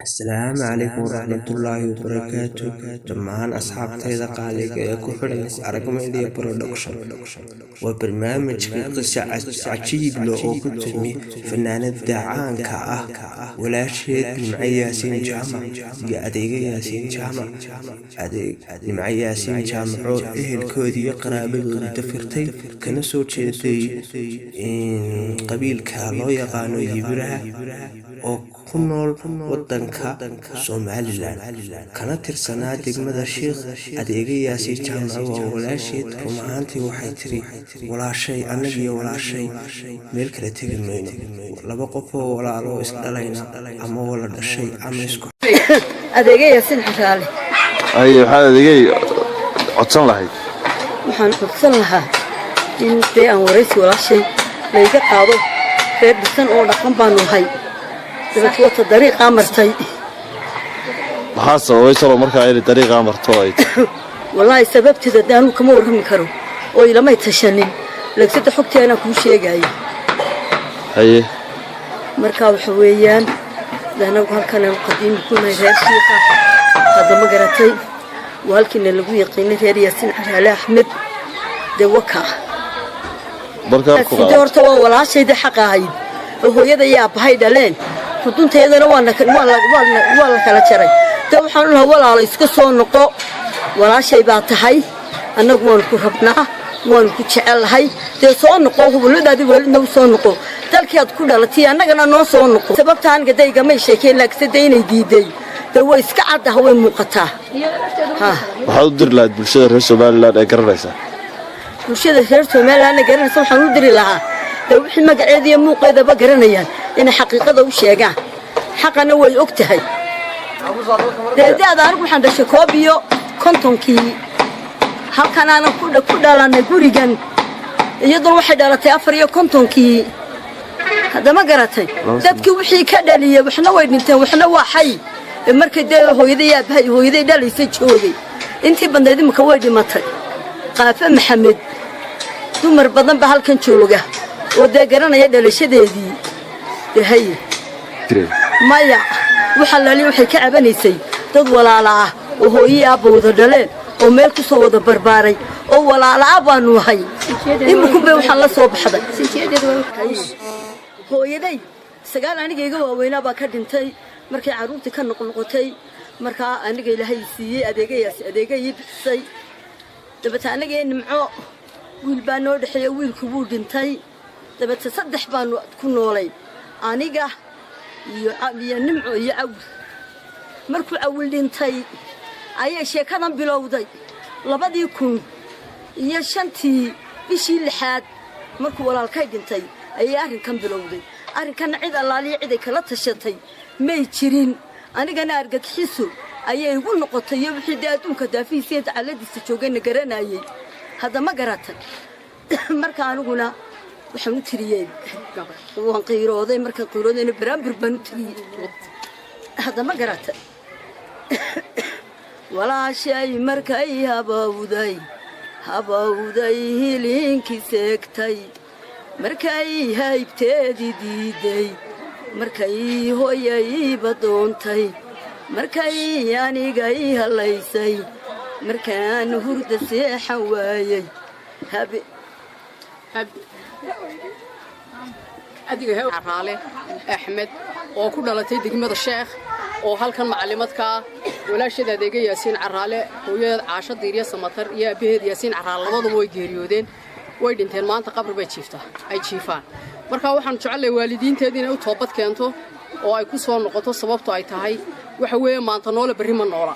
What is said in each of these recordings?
Asalaamu calaykum waraxmatullaahi wabarakaatu. Dhammaan asxaabtayda qaaliga ee ku xidhan Is Arag Media Production, waa barnaamijka qisa cajiib leh oo ku timi fanaanada caanka ah walaasheed Nimco Yaasiin Jaamac iyo adeega Yaasiin Jaamac. Nimco Yaasiin Jaamac oo ehelkoodii iyo qaraabadoodii dafirtay, kana soo jeeday qabiilka loo yaqaano Yibiraha oo ku nool wadanka Somaliland, kana tirsanaa degmada Shiikh. Adeega Yaasiin Jaamac waa walaasheed. Run ahaantii waxay tiri walaashay, annagiyo walaashay meel kala tegi mayno, laba qof oo walaalo isdhalayna ama wala dhashay ama isku Adeega Yaasiin Xaraale. Ay, waxaad adeegay codsan lahayd? Waxaan codsan lahaa in dee aan waraysi walaashay layga qaado. Reer dhisan oo dhaqan baanu ahay, dabeet wata dariiqaa martay. Maxaa sababay salo markaa inay dariiqaa marto ay? Wallaahi sababteeda dee anugu kama warrami karo oo ilamay tashanin, laakiin xogtii anaa kuu sheegaya. Haye. Marka waxa weeyaan de anagu halkan aanu qadiimi ku nahay, reer Shiikha hadda, ma garatay? Waa halkiina lagu yaqiinay, reer Yaasiin Caraale Axmed dee waka. Markaa de horta waa walaashaydii xaqa ahayd oo hooyada iyo aabbahay dhaleen, xuduntayadana waa la kala jaray. De waxaan u lahaa, walaalo, iska soo noqo, walaashay baa tahay, annagu waanu ku rabnaa, waanu ku jecellahay, dee soo noqo, hubulladaadii waalidna u soo noqo, dalkii aad ku dhalatay annagana noo soo noqo. Sababta aniga de igamay sheekeen, laakiinse de inay diiday dee way iska caddaha, way muuqataa ha. Waxaad u diri lahayd bulshada reer Somaliland ee garanaysa? Bulshada reer Somalilandna garanaysa waxaan u diri lahaa dee wixii magaceeda iyo muuqeedaba garanayaan inay xaqiiqada u sheegaan, xaqana way og tahay. Dee da-da anigu waxaan dhashay 51-kii, halkan aanan ku dhalanay gurigan, iyaduna waxay dhalatay 54-kii. Haddama garatay? Dadkii wixii ka dhaliyey waxna way dhinteen, waxna waa xay. Markay dee hooyaday aabahay hooyaday dhalaysa joogay, intii badnayd imika way dhimatay. Qaafe Maxamed, dumar badan baa halkan jooga oo dee garanaya dhalashadeedii. Dee haye, maya, waxa lali waxay ka cabanaysay dad walaala ah oo hooyii aabba wada dhaleen oo meel ku soo wada barbaaray oo walaala ah baanu ahay. Imikunbay waxaan la soo baxday. Hooyaday sagaal aniga iga waaweynaa baa ka dhintay markay carruurtii ka noqnoqotay. Markaa aniga Ilaahay siiyey adeegayaas, adeega ii bixisay. Dabeete anagee Nimco wiil baa noo dhexeeya, wiilku wuu dhintay. Dabeete saddex baanu ku noolay, aniga iyo Nimco iyo Cawil. Markuu Cawil dhintay ayay sheekadan bilowday, 2005-tii bishii lixaad. Markuu walaalkay dhintay ayay arrinkan bilowday. Arrinkanna cid allaaliya ciday kala tashatay may jirin. Anigana argagixiso ayay igu noqotay iyo wixii dee adduunka daafihiisa iyo dacaladiisa joogayna garanayay. Hadda ma garatay? Marka aniguna waxaan u tiriyey, waan qiirooday. Markaan qiiroodayna baraambur baan u tiriyey. Hadda ma garatay? Walaashay markay habowday, habowday, hiliinkii seegtay, markay haybteedii diiday, markay hooyayba doontay, markay anigay hallaysay, markaan hurda seexan waayey. Raale Axmed oo ku dhalatay degmada Sheekh oo halkan macalimadka ah, walaasheed Adeega Yaasiin Caraale, hooyadeed Caasho Diirya Samatar iyo aabaheed Yaasiin Caraale labaduba way geeriyoodeen, way dhinteen. Maanta qabri bay jiiftaa, ay jiifaan. Marka waxaanu jecelnahay waalidiinteed inay u toobad keento oo ay ku soo noqoto. Sababto ay tahay waxa weeye, maanta noole berri ma noola.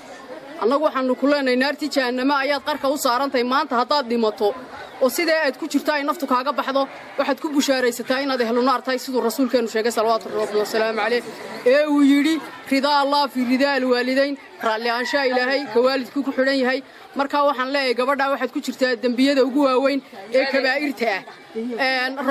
Annagu waxaanu ku leenahay, naartii jahannamo ayaad qarka u saarantahay maanta. Haddaad dhimato oo sidee aad ku jirto ay naftu kaaga baxdo, waxaad ku bushaaraysataa inaad ehlu naar tahay, siduu rasuulkeennu sheegay salawaatu rabbi wasalaamu caleyh, ee uu yidhi: "Ridaa Allah fii ridaa alwaalidayn." Raalli ahaanshaha Ilaahay ka waalidku ku xidhan yahay. Marka waxaan leeyahay, gabadhaa waxaad ku jirtaa dembiyada ugu waaweyn ee kabaa'irta ah.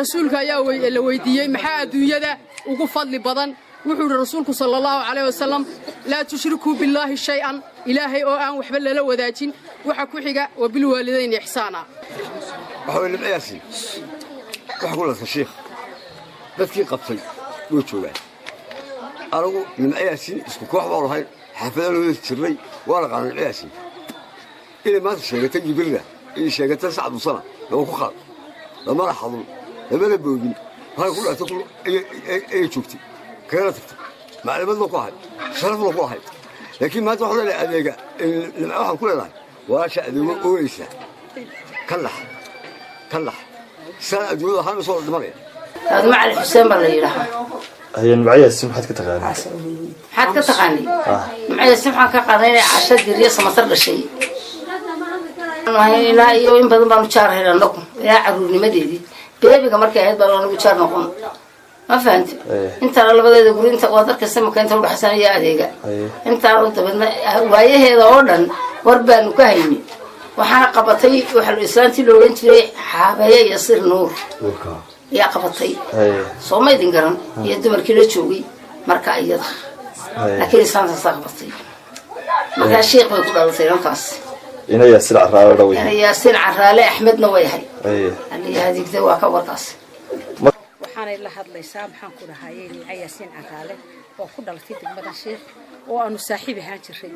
Rasuulka ayaa la weydiiyey maxaa adduunyada ugu fadli badan. Wuxuu yidhi rasuulku sala Allahu calayh wasalam: "Laa tushrikuu billaahi shay-an," Ilaahay oo aan waxba lala wadaajin. Waxa ku xiga: "Wa bilwaalidayn ixsaana." Waxa way Nimco Yaasiin waxa ku ladka Shiikh, dadkii qabtay way joogaan. Anigu Nimco Yaasiin isku koox baanu ahayn, xaafadaan wada jirnay, waa naqaana Nimco Yaasiin. Inay maanta sheegatay Jibirna inay sheegatay Sacad Musana lama ku qaad, lamana xadun, lamana boogin. Waxay ku dhalatay ayay joogtay, kagana tagtay, maclimadna ku ahayd, sharafna ku ahayd. Laakiin maanta waxaan leenahay adeega Nimco, waxaan ku leenahay walaasha adeego ooyeysa, ka lax, ka lax saan adduunyada ahaan soo dhimanaya. Faadimo Cali Xuseen baa la yidhaahaa. Haye, Nimco Yaasiin maxaad ka taqaanay? Maxaad ka taqaanay Nimco Yaasiin? Waxaan ka qaaday inay Casho Diriyo Samatar dhashay. Ilaa iyo in badan baanu jaar ahayn anagu, ilaa caruurnimadeedii beebiga markay ahayd baan anagu jaar noqon, ma fahanti? Intaana labadeeda guri inta waad arkaysa maka inta udhaxsan iyo adeega intaanu dabeedna waayaheeda oo dhan war baanu ka hayni. Waxaana qabatay waxa islaantii la odhan jiray Xaabeeye iyo Sir Nuur ayaa qabatay. Soo ma idin garan iyo dumarkii la joogay marka iyada, laakiin islaantaasaa qabatay. Markaa Shiikh bay ku dhalatay inantaas. Ina Yaasiin Caraale dhawey. Ina Yaasiin Caraale Axmedna way ahay. Aliyahadigda waa ka warkaas. Waxaanay la hadlaysaa, maxaan ku dhahayay, Nimco Yaasiin Caraale oo ku dhalatay degmada Sheikh, oo aanu saaxiib ahaan jiray,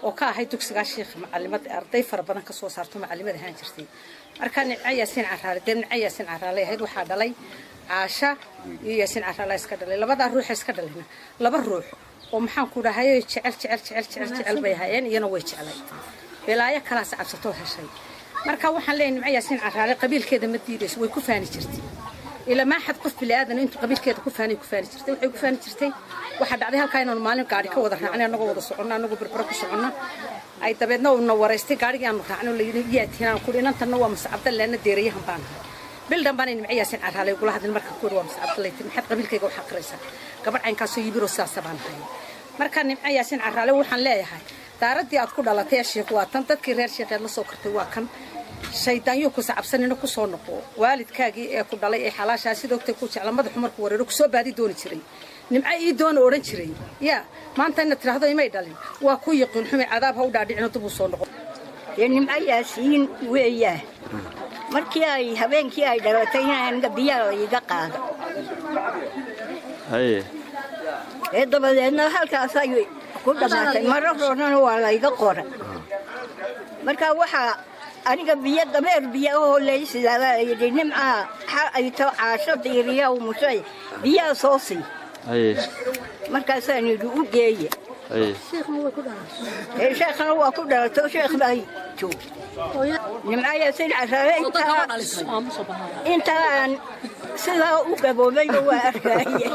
oo ka ahayd dugsigaa Sheikh macalimad, arday fara badan ka soo saarto, macalimad ahaan jirtay. Marka Nimco Yaasiin Caraale dee Nimco Yaasiin Caraale ahayd. Waxaa dhalay Caasha iyo Yaasiin Caraale iska dhalay. Labadaa ruux iska dhalayna laba ruux oo, maxaan ku dhahayay, jecel jecel jecel jecel jecel bay ahaayeen, iyana way jeclay. Belaayo kalaas cabsatoo heshay. Marka waxaan leeyahay Nimco Yaasiin Caraale qabiilkeeda ma diidayso, way ku faani jirtay. Ilaa maaxad qof bini'aadan intuu qabiilkeeda ku faanay ku faani jirtay, waxay ku faani jirtay. Waxaa dhacday halkaa inaanu maalin gaari ka wada raacnay, annagoo wada soconna, annagoo Berbera ku soconna, ay dabeedna uuna waraystay gaarigii aanu raacnay oo layidhi yaa tihiin? Aan kuri inantanna waa Muse Cabdalle, deerayahan baan ahay. Bil dhan baan Nimco Yaasiin Caraale ugula hadlin. Marka ku waa Muse Cabdalle, maxaad qabiilkayga u xaqiraysaa? Gabadh caynkaasoo yibiroo sidaasa baan ahay. Marka Nimco Yaasiin Caraale waxaan leeyahay, daaradii aad ku dhalatay ee Sheikh waa tan, dadkii reer Sheekheed la soo kortay waa kan. Shaydaanyo ku sacabsanina, ku soo noqo waalidkaagii ee ku dhalay ee xalaashaa sida ogtay ku jecla. Madaxu markuu wareero kusoo baadi dooni jiray, Nimco ii doona odhan jiray. Yaa maanta inaad tidhaahdo imay dhalin waa ku yaqiin xumay. Cadaab ha u dhaadhicino, dib uu soo noqo. Dee Nimco Yaasiin weeyaa. Markii ay habeenkii ay dhalatay aniga biyaa la iiga qaada. Ee dabadeedna halkaas ay ku dhammaatay. Marar horena waa layga qoray. Marka waxaa aniga biyo dameer biyo ahoo laysidaabaa layidhi Nimcaa ay to Caasho Diiriya mushay biyaha soo sii. Markaasaan yidhi u geeye. Ee sheekhana waa ku dhalato, sheekh baa joogay. Nimco Yaasiin Caraale intaa aan sidaa u gaboobayba waa arkaaye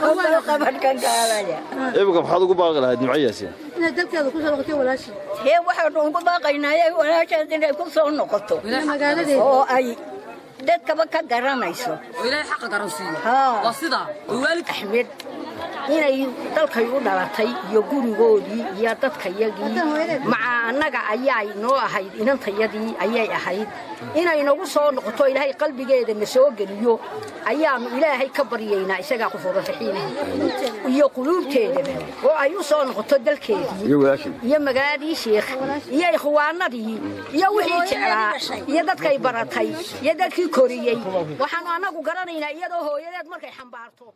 oo qabadhkan kaalaya. Imika maxaad ugu baaqi lahayd Nimco Yaasiin? Inay dalkeeda ku soo noqotay walaashii. Hee, waxaanu ugu baaqaynaa walaashaas inay ku soo noqoto oo ay dadkaba ka garanayso. Ilaahay xaqa garansiiyo. Waa sidaa waalid. Axmed inay dalkay u dhalatay iyo gurigoodii iyo dadkayagii maca annaga ayaa noo ahayd, inantayadii ayay ahayd. Inay nagu soo noqoto, Ilaahay qalbigeeda na soo geliyo ayaanu Ilaahay ka baryaynaa, isagaa qufuurraxiina, iyo quluubteedaba, oo ay u soo noqoto dalkeedii iyo magaaladii Sheekh iyo ikhwaanadii iyo wixii jeclaa iyo dadkay baratay iyo dadkii koriyey. Waxaanu annagu garanaynaa iyadoo hooyadeed markay xambaarto.